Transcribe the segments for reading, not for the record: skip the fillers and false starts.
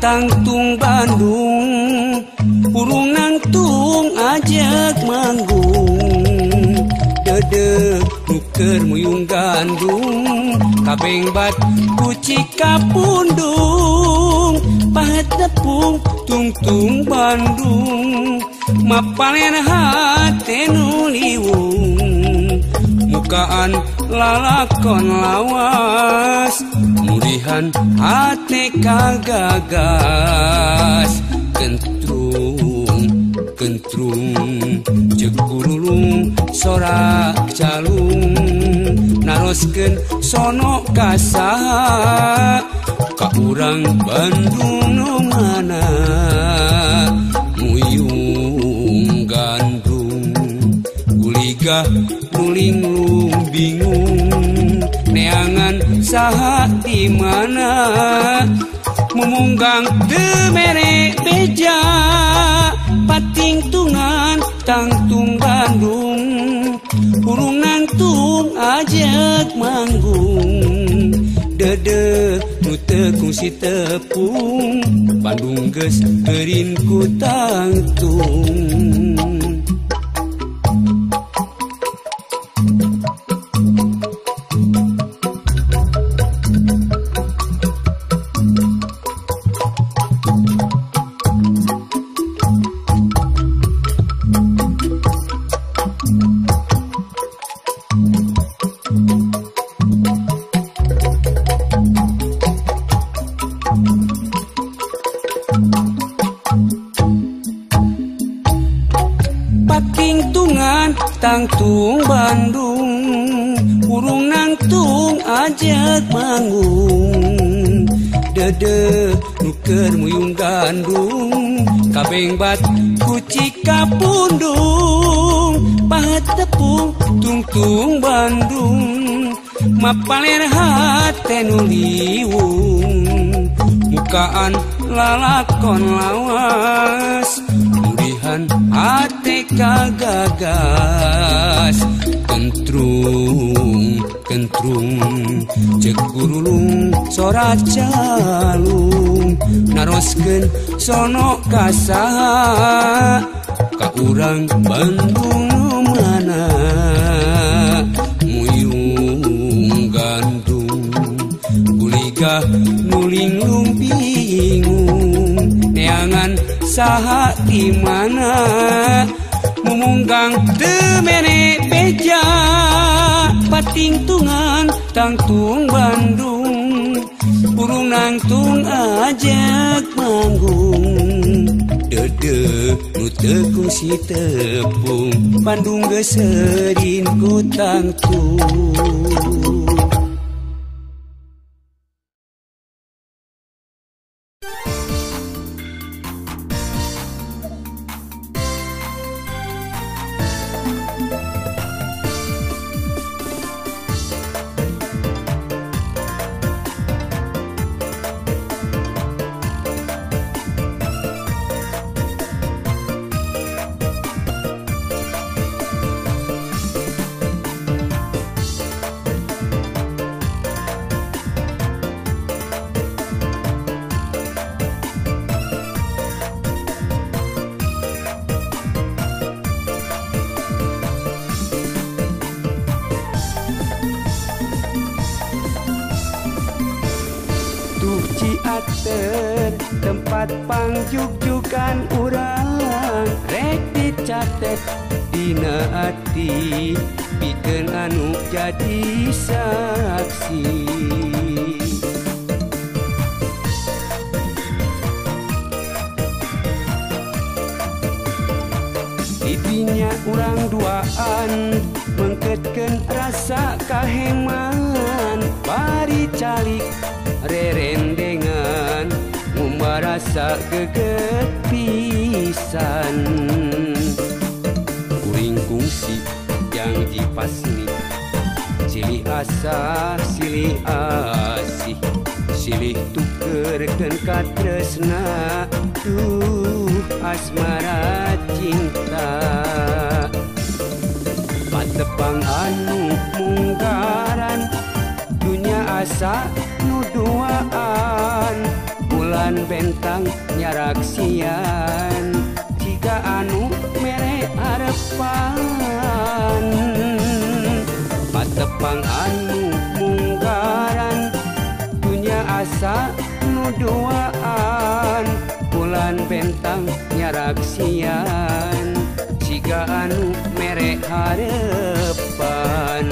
tangtung Bandung burung nangtung ajak manggung dedek nuker muyung gandung kabengbat kuci kapundung pahet tepung tungtung Bandung mapalen hate nu liwung mukaan lalakon lawas murihan hate kagagas kentrung kentrung jeung gurulung sorak calung naroskeun sono ka saha ka urang Bandung nu mana muyung gandung guligah nulinglung bingung neangan saha di mana mumunggang teu mere beja patingtungan tangtung Bandung burung nangtung ajak manggung dedeh nu teu kungsi tepung Bandung geus geurin ku tangtung. Tangtung Bandung burung nangtung ajak manggung dedeh nuker muyung gandung kabengbat kuci kapundung pahet tepung tungtung Bandung mapaler hate nu liwung mukaan lalakon lawas murihan hate kagagas kentrung kentrung ceuk gurulung sora calung naroskeun sono ka saha ka urang Bandung nu mana muyung gandung guligah nulinglung bingung neangan saha di mana mumunggang teu mere beja patingtungan tangtung Bandung burung nangtung ajak manggung dedeh nu teu kungsi tepung Bandung geus seurin ku tangtung. Tempat pangjugjugan urang rek dicatet dina ati pikeun anu jadi saksi. Didinya urang duaan mengketkeun rasa kaheman bari calik rerendengan rasa geget pisan kuring kungsi yang dipasmi silih asa silih asih silih tukerkeun katresna duh asmara cinta patepang anu munggaran dunya asa nu duaan Bulan bentang nyaraksian jika anu mere harepan. Patepang anu munggaran dunya asa nu duaan. Bulan bentang nyaraksian jika anu mere harepan.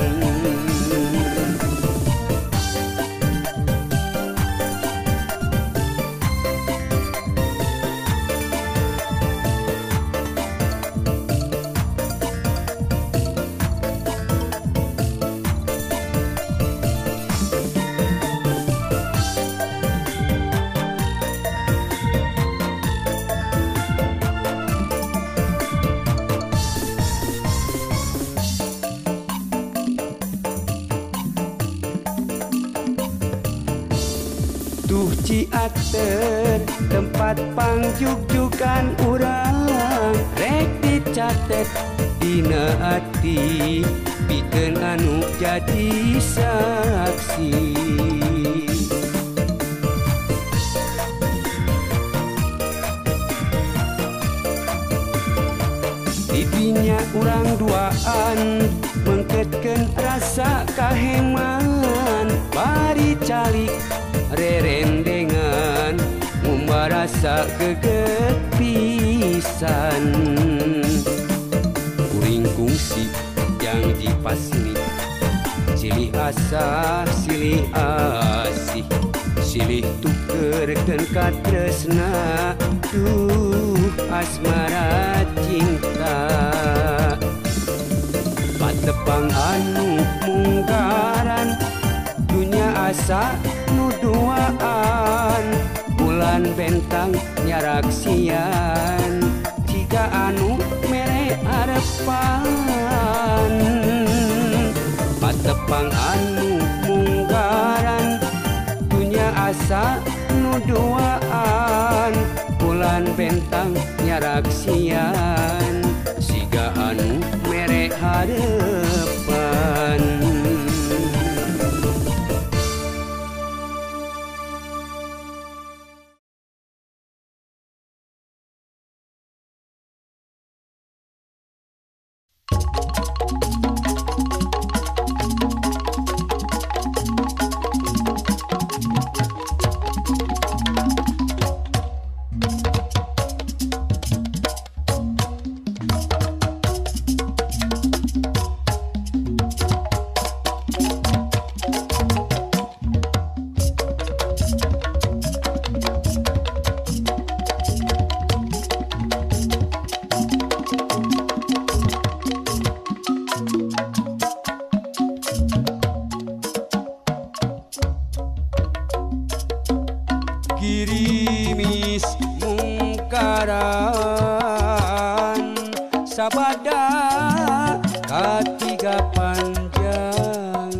Duh Ciater tempat pangjugjugan urang rek dicatet dina ati pikeun anu jadi saksi. Didinya urang duaan mengketkeun rasa kaheman bari calik rerendengan ngumbarasa geget pisan. Kuring kungsi yang dipasmi silih asa silih asih silih tukerkeun katresna duh asmara cinta. Patepang anu munggaran dunya asa nu duaan. Bulan bentang nyaraksian jika anu mere harepan. Patepang anu munggaran dunya asa nu duaan. Bulan bentang nyaraksian siga anu mere harepan. Girimis mungkaran sabada katiga panjang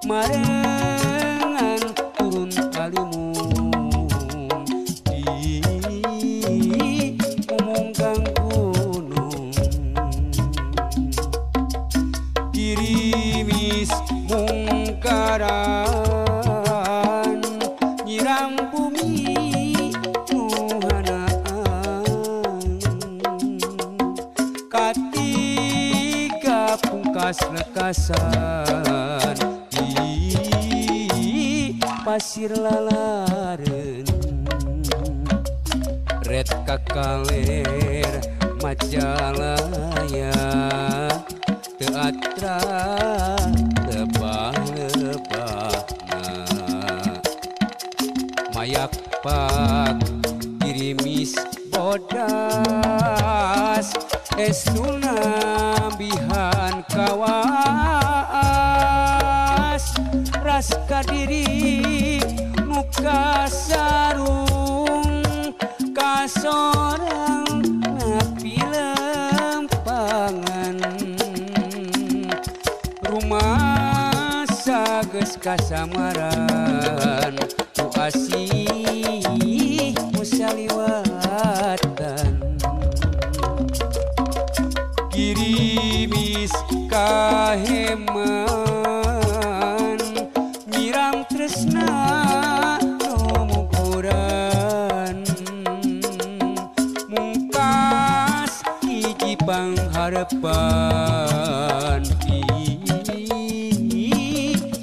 marengan turun kalimun di mumunggang gunung. Girimis mungkaran nyiram bumi muhanaan katiga pungkas lekasan di pasir lalaren red kakaler Majalaya teatra lebah-lebahna mayak pak girimis bodas estuna bihan kawas ras kadiri muka sarung kasorang napi lempangan rumah sages kasamaran ku asih musaliwatan. Girimis kaheman nyiram tresna pangharepan di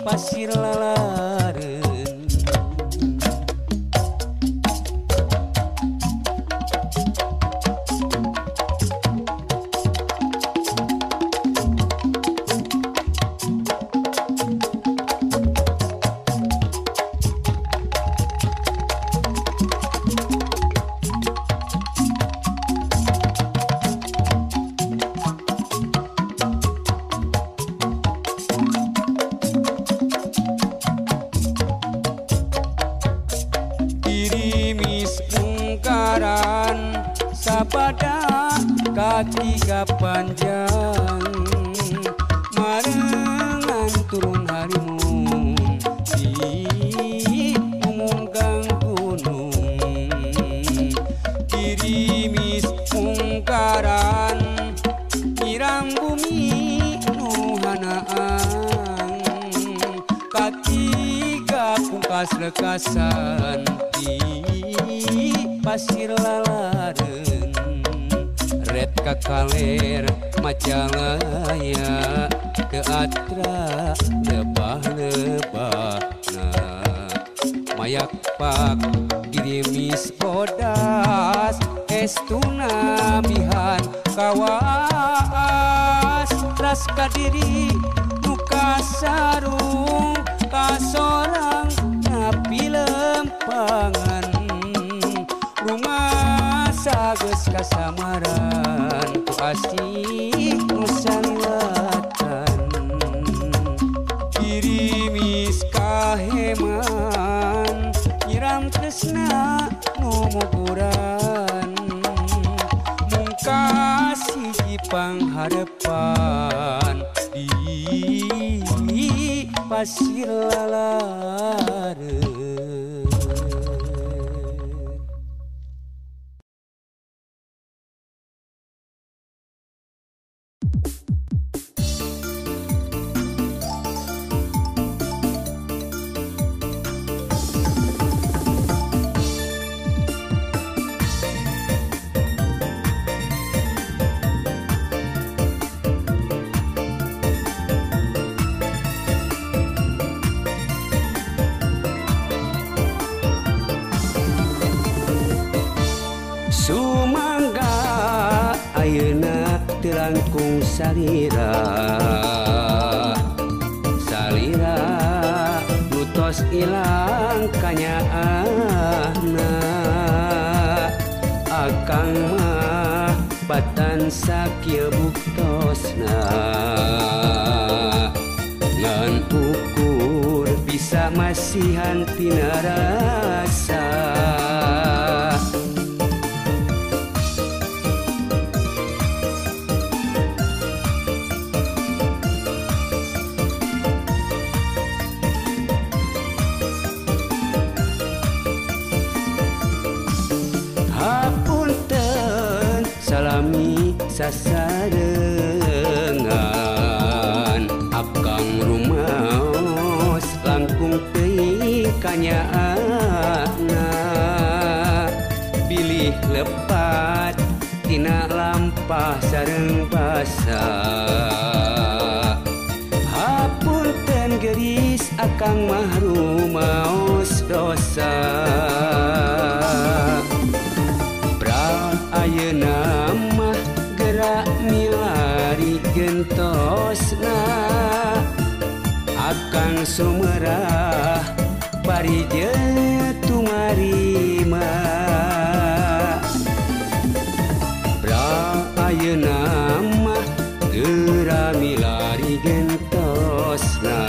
pasir lalareun. Sapada katiga panjang marengan turun harimun di munggang gunung dirimis mungkaran nyiram bumi nuhanaan katiga pungkas lekasan di pasir lalareun red kakaler Majalaya ke atra lebah-lebahna mayak pak girimis bodas estuna bihan kawas ras kadiri muka sarung kasorang napi lempangan rumah sageus kasamaran ku asih nu saliwatan girimis kaheman nyiram tresna nu muguran mungkas hiji pangharepan di pasir lalareun. Sumangga ayeuna teu langkung salira salira nu tos ilang kanyaahna akang mah batan sakieu buktosna ngan ukur bisa masihan tina rasa. Hapunten salami sasarengan akang rumaos langkung teuing kanyaahna bilih lepat tina lampah sareng basa hapunten geulis akang mah rumaos dosa. Ayeuna mah gerak milari gentosna akang sumerah bari jeung tumarima bra ayeuna mah geura milari gentosna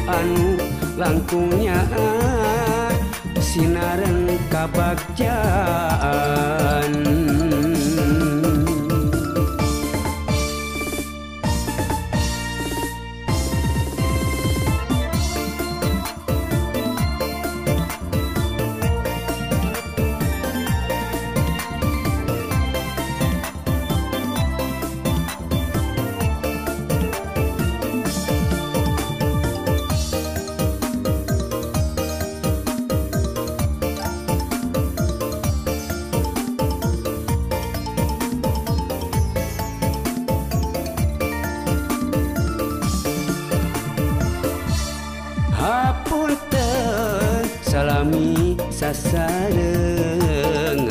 anu langkungnya sinareng kabagjaan. sasarengan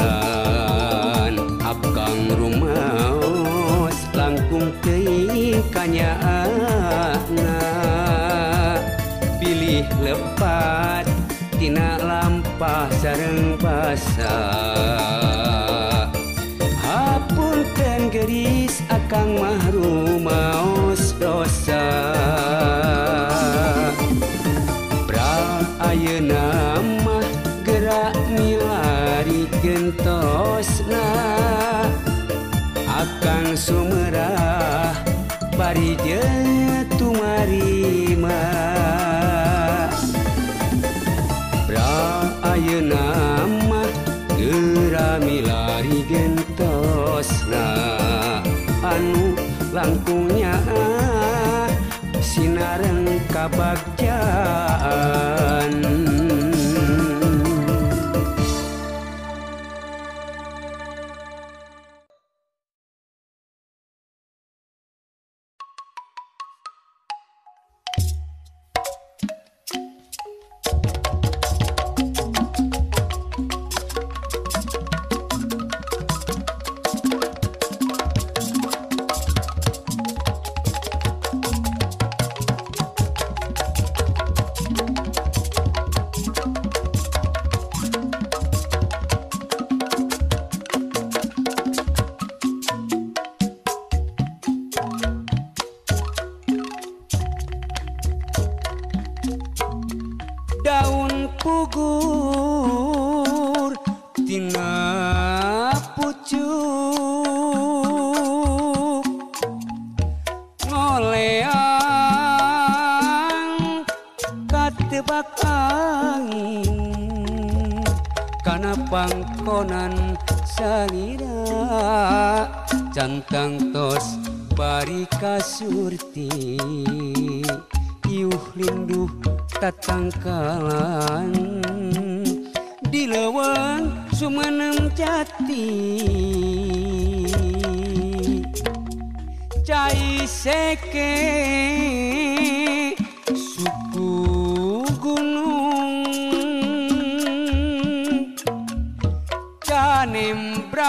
akang rumaos langkung teuing kanyaahna pilih lepat tina lampah sareng basa hapunten geulis akang mah rumaos dosa pra ayeuna mah gerak milari gentosna akang sumerah bari jeung tumarima pra ayeuna mah geura milari gentosna anu langkungnya sinareng kabagjaan. Daun pugur tina pucuk ngoleang katebak angin kana pangkonan salira cantang tos bari kasurti iuh linduh tatangkalan di leuweung sumenem jati cai seke suku gunung canembrang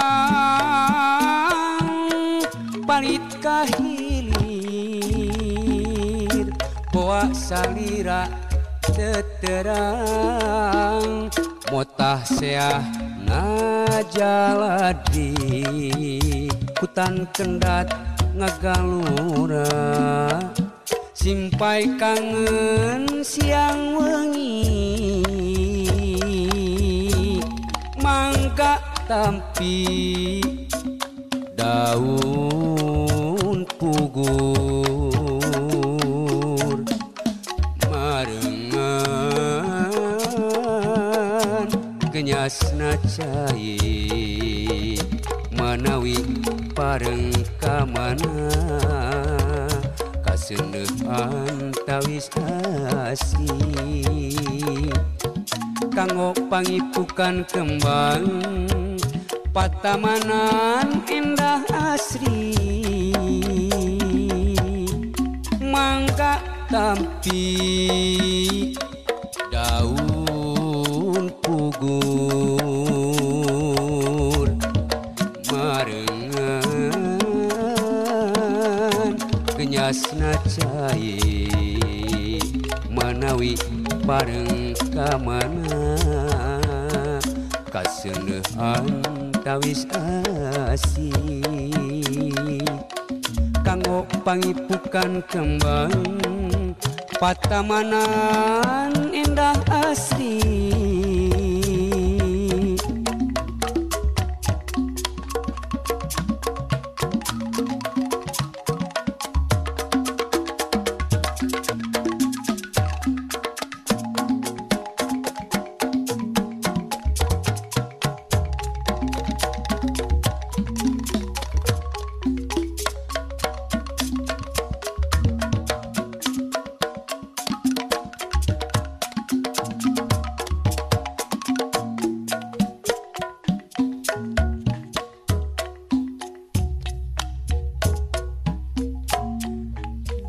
palit ka hilir poa salira teterang motah seah najaladi hutan kendat ngagalura simpai kangen siang wengi mangga tampi daun pugur marengan kenyasna cai manawi pareng ka mana kaseuneuhan tawis asih kanggo pangipukan kembang patamanan endah asri mangga tampi daun pugur marengan kenyasna cai manawi pareng ka mana kaseuneuhan tawis asih kanggo pangipukan kembang patamanan endah asri.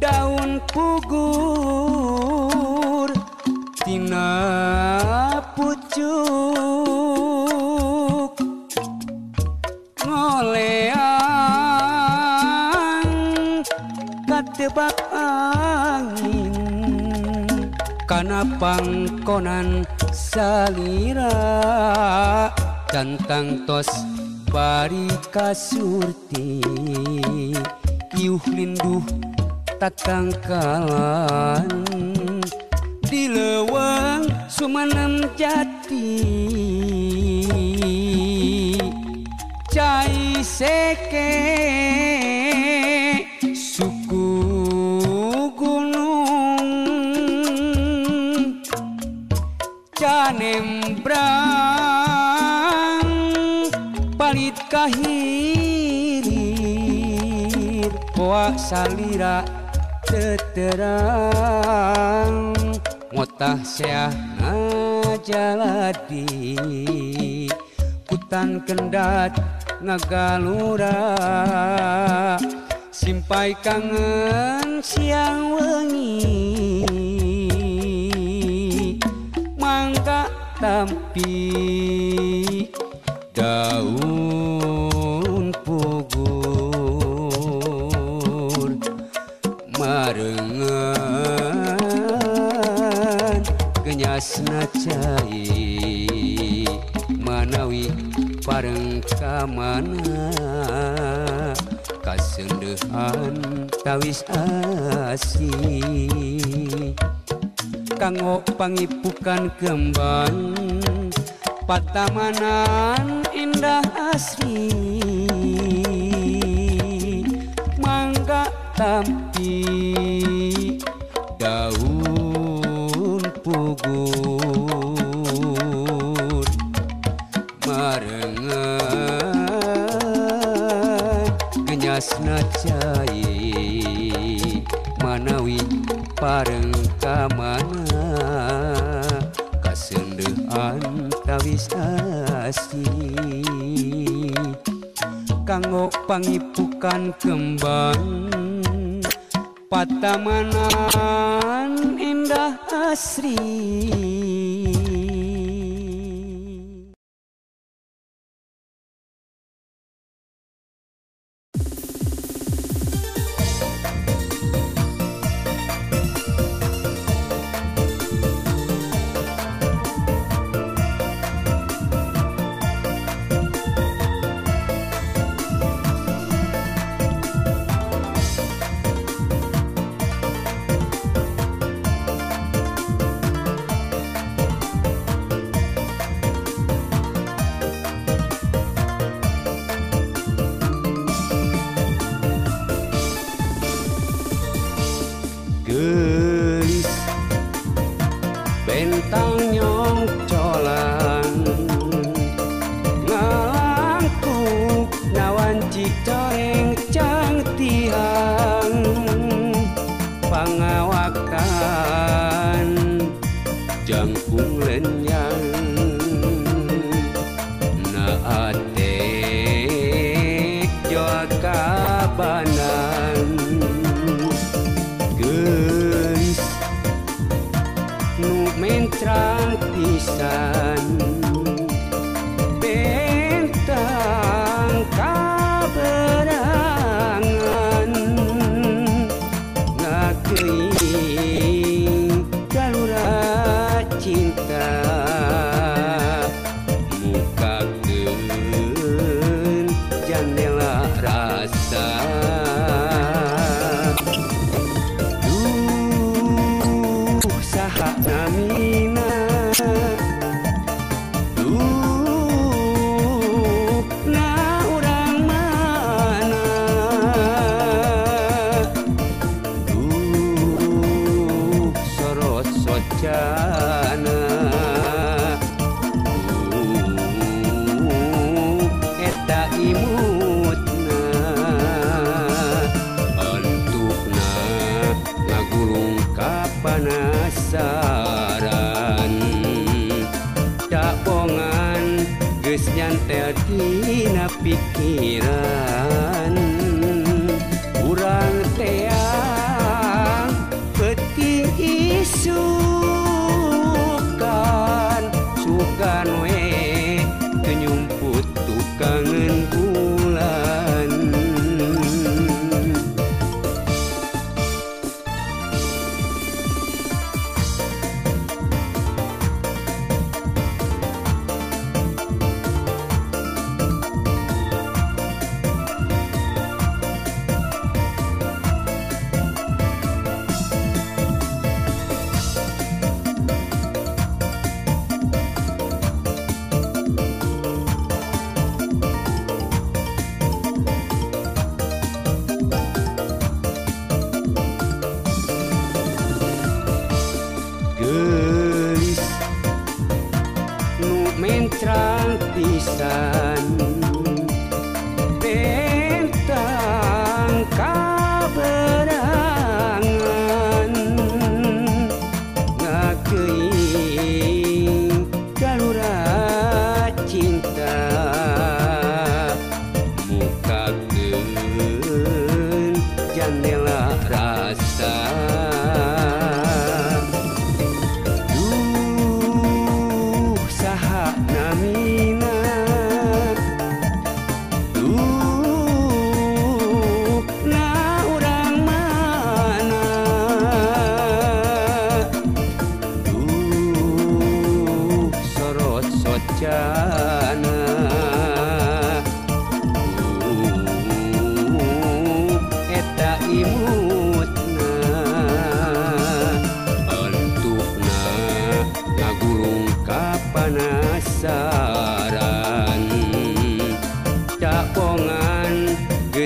Daun pugur tina pucuk katebak angin kana pangkonan salira cantang tos bari kasurti iuh linduh tatangkalan di leuweung sumenem jati cai seke suku gunung canembrang palit kahilir poa salira teterang motah seah najaladi kutan kendat ngagalura simpai kangen siang wengi mangga tampi daun pugur marengan genyasna cai manawi pareng ka mana kasendehan tawis asih kanggo pangipukan kembang patamanan indah asri mangga tampi daun pugur marengan genyasna cai manawi pareng ka mana kasendehan tawis asih kanggo pangipukan kembang patamanan indah asri. Gelis bentang nyongcolan ngalangkung nawan cicoreng cang tiang pangawakan jangkung lenyang naate joa kabanan gelis nu mencrang pisan bentang kaberangan ngakeuing galura cinta mukakeun jandela rasa. Namina duh na urang mana duh sorot socana duh eta imutna bentukna ngagulung ka panasaran dakbongan geus nyantel dina pikiran urang teang peuting isukan sugan we teu nyumput tukangeun bulan.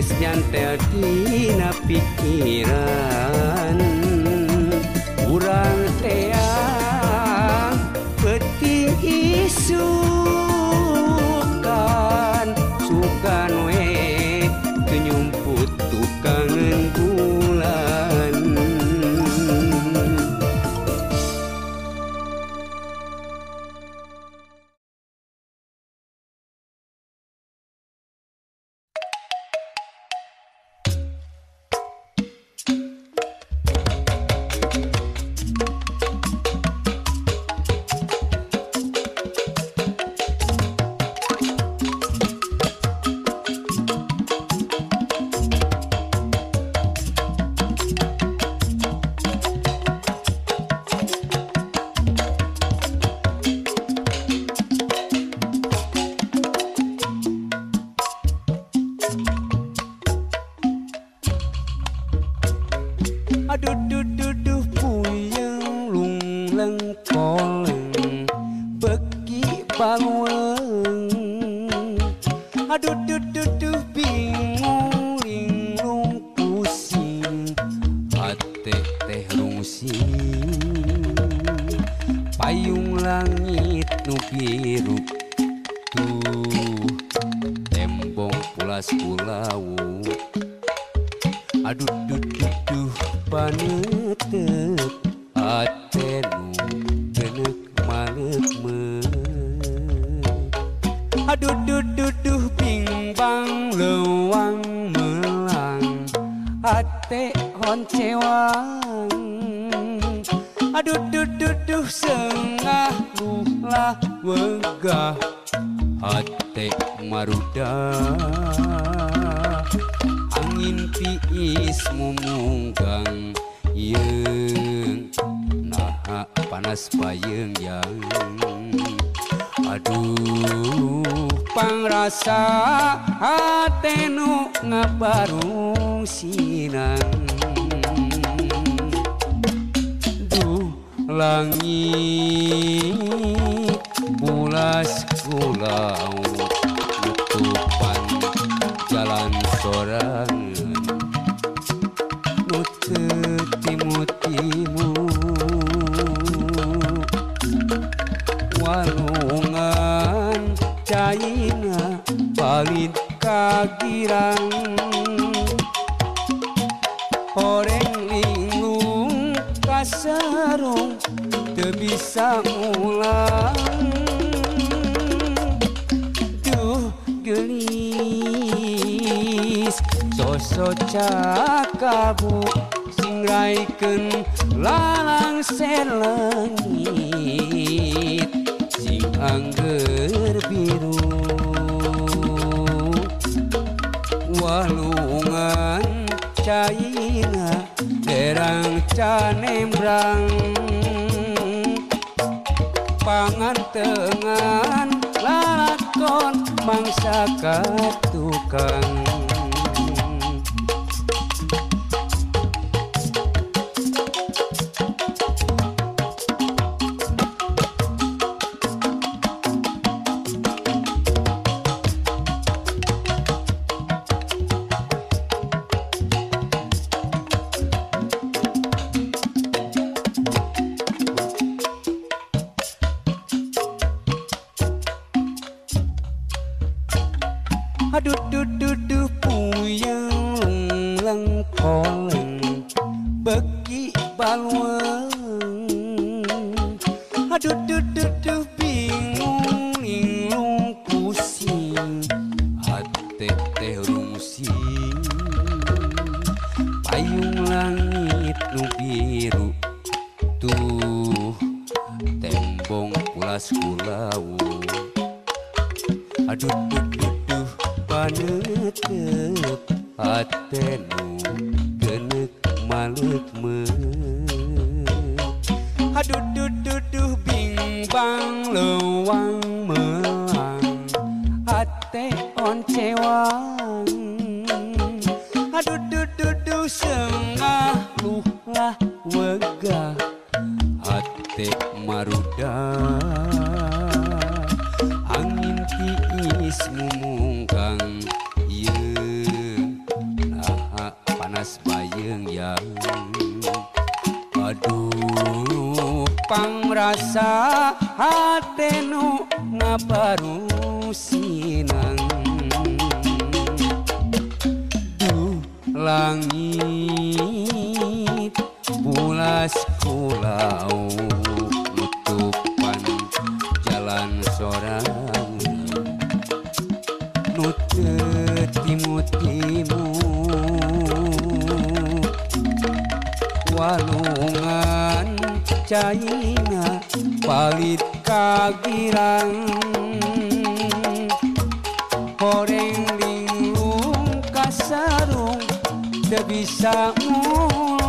Geus nyantel dina pikiran urang teang peuting isukan sugan we teu nyumput tukangan bulan. Aduh duh duh duh puyeng lungleng koleng beki balueng. Aduh duh duh duh bingung linglung pusing hate teh rungsing payung langit nu biru tuh tembong pulas pulau. Aduh duh duh duh panetep ate nu geneuk maleuk meuh. Aduh duh duh duh bingbang leuwang melang ate honcewang. Aduh duh duh duh sengah lulah wegah ate marudah. Angin tiis mumunggang yeung naha panas payeung yang. Aduh pangrasa hate nu ngabarung sinang. Duh langit bulas gulau nutupan jalan sorangan nu teu timu-timu walungan caina palid kagirang horeng linglung kasarung teu bisa mulang. Duh geulis sosok cakabu singraikeun lalangser leungit sing angger biru walungan caina derang canembrang pangantengan lalakon mangsa katukang. Aduh duh duh duh puyeng lungleng koleng beki balueng. Aduh duh duh duh bingung linglung pusing hate teh rungsing payung langit nu biru tuh tembong pulas kulau. Aduh duh duh duh panetep ate nu geneuk maleuk meuh. Aduh duh duh duh bingbang leuwang melang ate oncewang. Aduh duh duh duh sengah luhlah wegah ate marudah. Angin tiis mumungkang yeung hayang. Aduh pangrasa hate nu ngabarusinang. Duh langit bulas kulau nutupan jalan sorangan nu teu timut-timut walungan caina palit kagirang horeng linglung kasarung teu bisa mulang.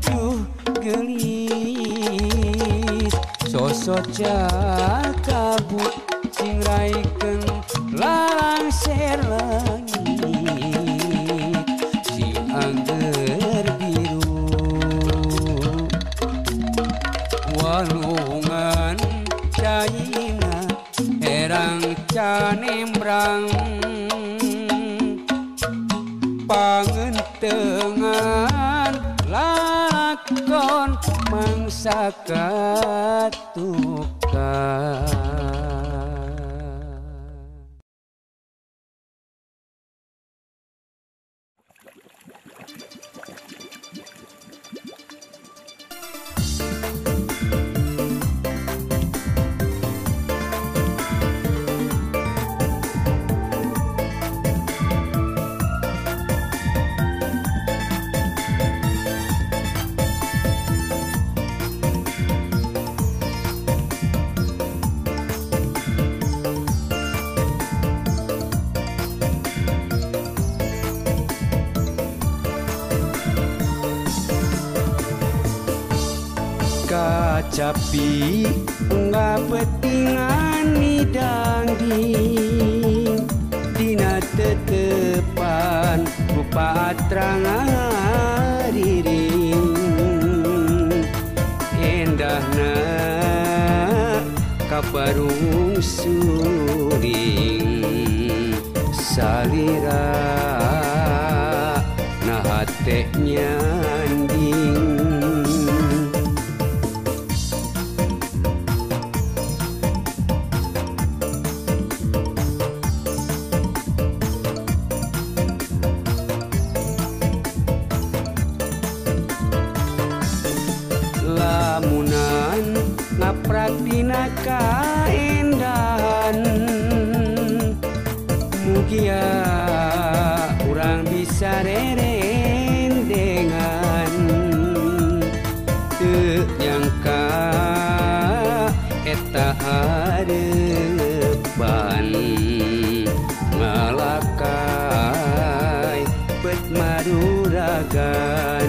Duh geulis sosok cakabut sing raikeun langser langit sing angger biru walungan caina herang canembrang pangentengan lakon mangsa katukang. Kacapi ngapetingan midangding dina tetepan rupa atrangariring endahna kaparung suring salira na hate nyanding. Lamunan ngaprak dina kaendahan mugia urang bisa rerendengan teu nyangka eta hareupan ngalakai bet maduragan.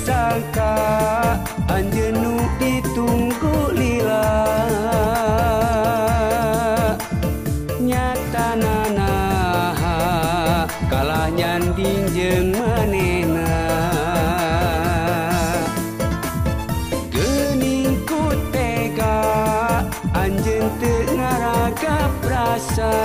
Sangka anjeun nu ditunggu lila nyata nanaha kalah nyanding jeung manehna. Geuning ku tega anjeun teu ngaraga prasa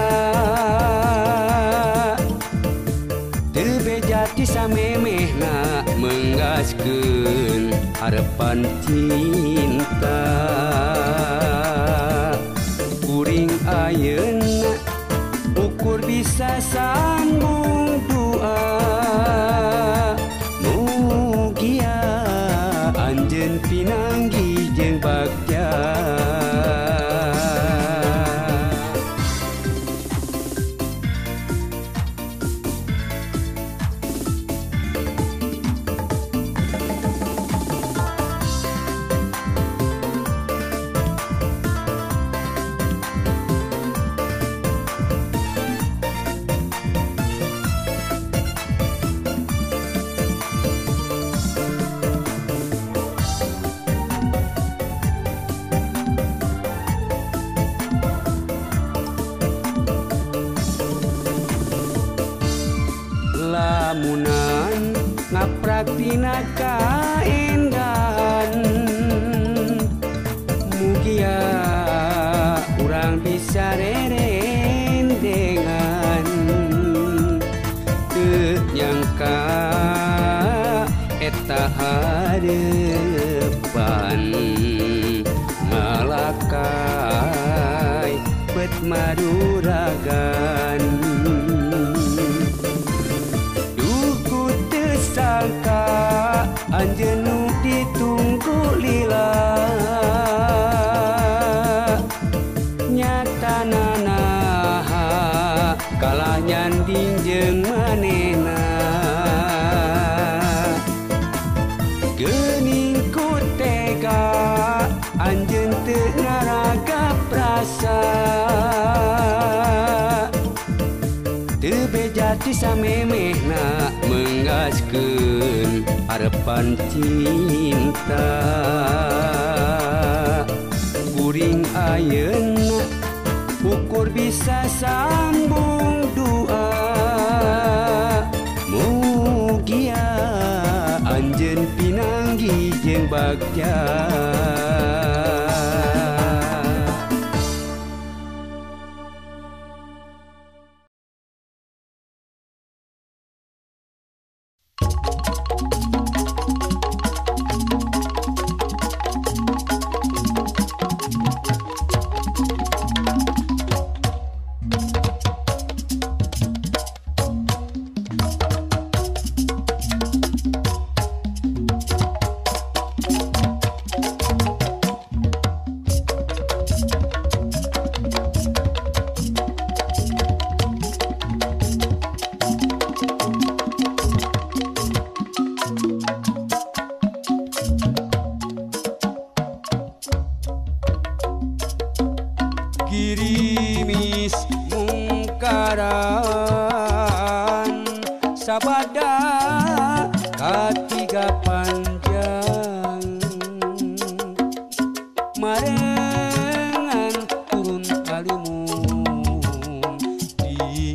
teu beja ti samemehna menggaskeun harapan cinta. Kuring ayeuna ukur bisa sambung dua mugia anjeun pinanggi jeung bagja. Lamunan ngaprak dina kaendahan mugia urang bisa rerendengan gandengan teu nyangka eta harepan ngalakai bet maduragan. Duh ku teu sangka anjeun nu ditunggu lila nyata nanaha kalah nyanding jeung manehna. Geuning ku tega anjeun teu ngaraga prasa teu beja ti samemehna menggaskeun harapan cinta. Kuring ayeuna ukur bisa sambung dua mugia anjeun pinanggi jeung bagja. Girimis mungkaran sabada katiga panjang marengan turun kalimun di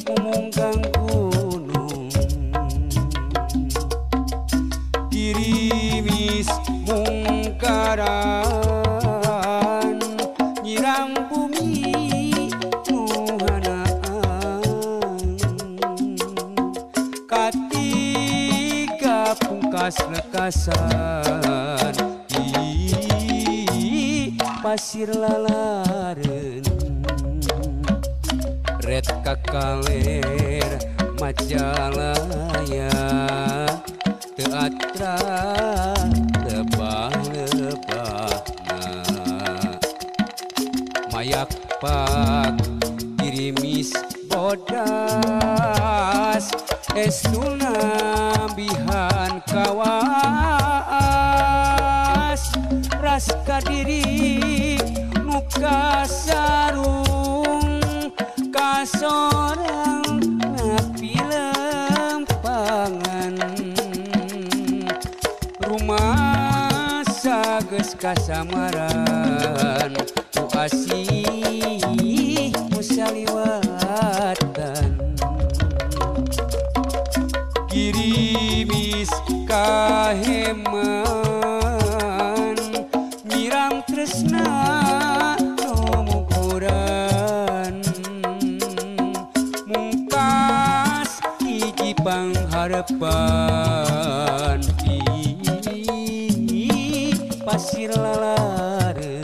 mumunggang gunung. Girimis mungkaran nyiram bumi muhanaan katiga pungkas lekasan di pasir lalaren red kakaler Majalaya teu atra lebah-lebahna mayak pak girimis bodas estuna bihan kawas ras kadiri muka sarung kasorang napi lempangan rumah sageus kasamaran ku asih musaliwatan. Girimis kaheman nyiram tresna nu muguran mungkas hiji pangharepan di pasir lalaren.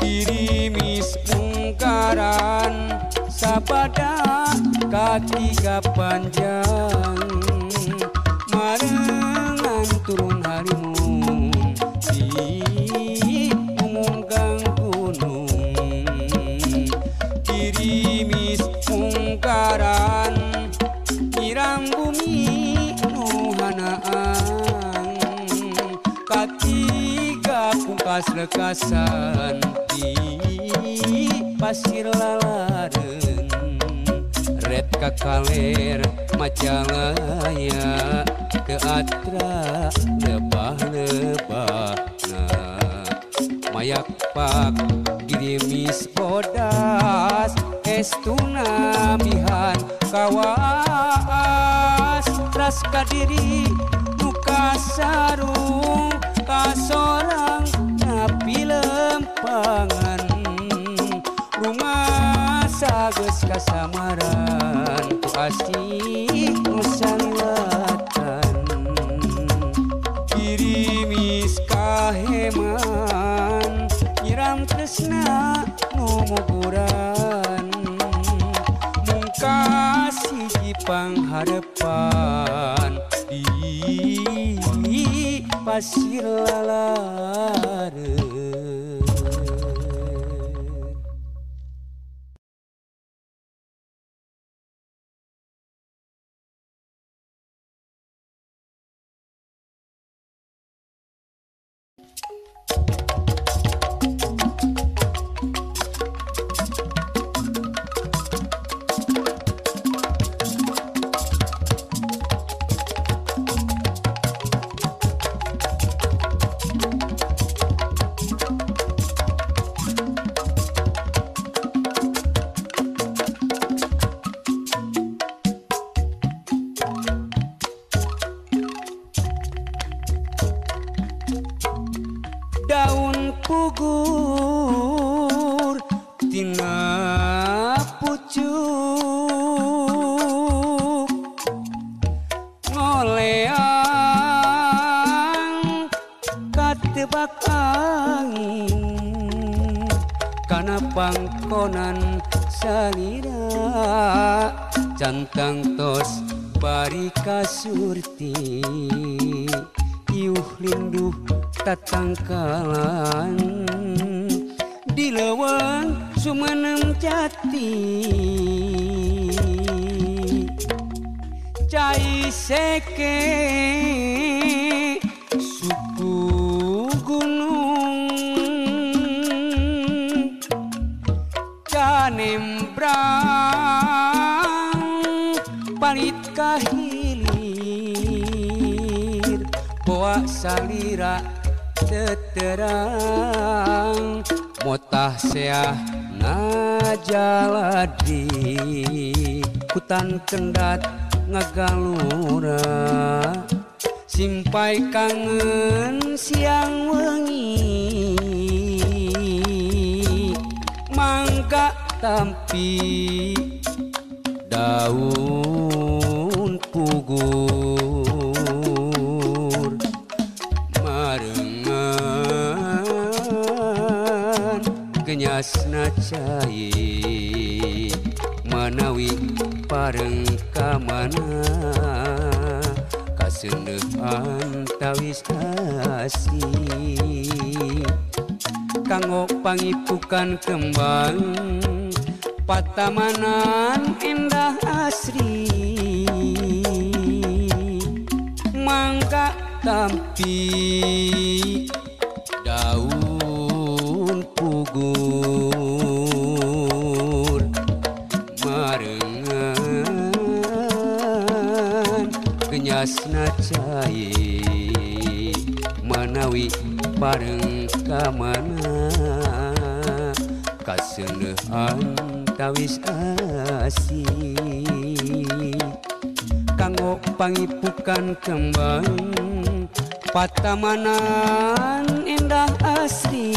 Girimis mungkaran sabada katiga panjang marengan turun harimun di mumunggang gunung. Girimis mungkaran nyiram bumi nu hanaan katiga pungkas Lekas-lekasan di pasir lalaren red kakaler Majalaya ke atra lebah-lebahna mayak pak girimis bodas estuna mihan kawaas ras kadiri muka sarung kasorang napi lempangan rumah sageus kasamaran ku asih nu saliwatan girimis kaheman nyiram tresna nu muguran mungkas hiji pangharepan di pasir lalaren. Daun pugur tina pucuk ngoleang katebak angin kana pangkonan salira cantang tos bari kasurti iuh linduh tatangkalan di leuweung sumenem jati cai seke suku gunung canembrang palit ka hilir boa salira teterang motah seah najaladi hutan kendat ngagalura simpai kangen siang wengi mangga tampi daun pugur marengan kenyasna cai manawi pareng ka mana kaseuneuhan tawis asih kanggo pangipukan kembang patamanan endah asri mangga tampi daun pugur marengan kenyasna cai manawi pareng ka mana kaseuneuhan tawis asih kanggo pangipukan kembang patamanan endah asri.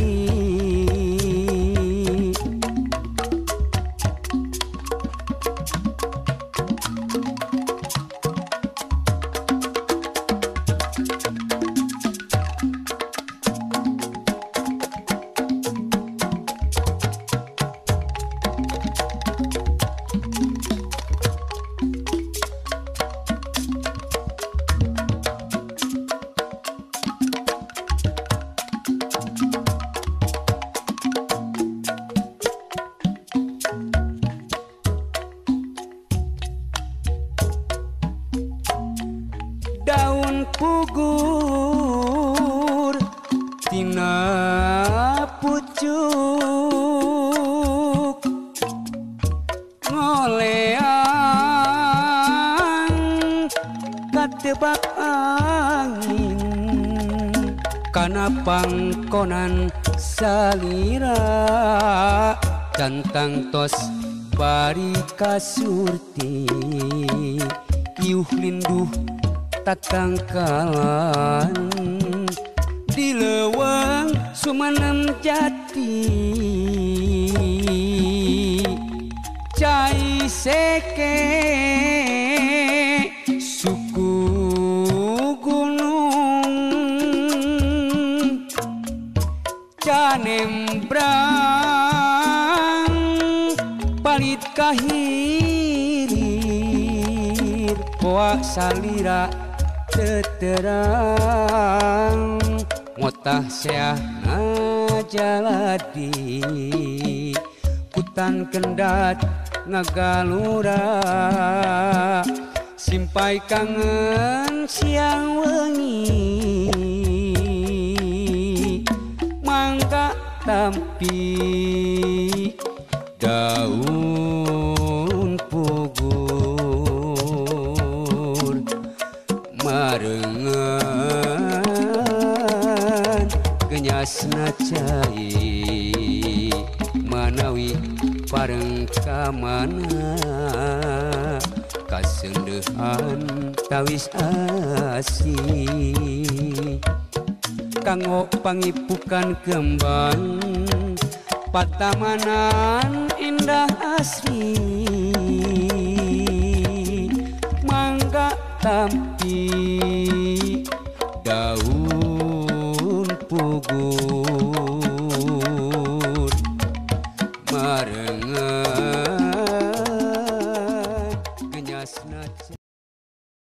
pucuk ngoleang katebak angin kana pangkonan salira cantang tos bari kasurti iuh linduh tatangkalan di leuweung sumenem jati cai seke suku gunung canembrang palit kahilir poa salira teterang motah seahna jaladi hutan kendat ngagalura simpai kangen siang wengi mangga tampi daun pugur marengan genyasna cai manawi pareng ka mana kaseundeuhan tawis asih kanggo pangipukan kembang patamanan indah asri mangga tampi daun pugur marengan genyasna.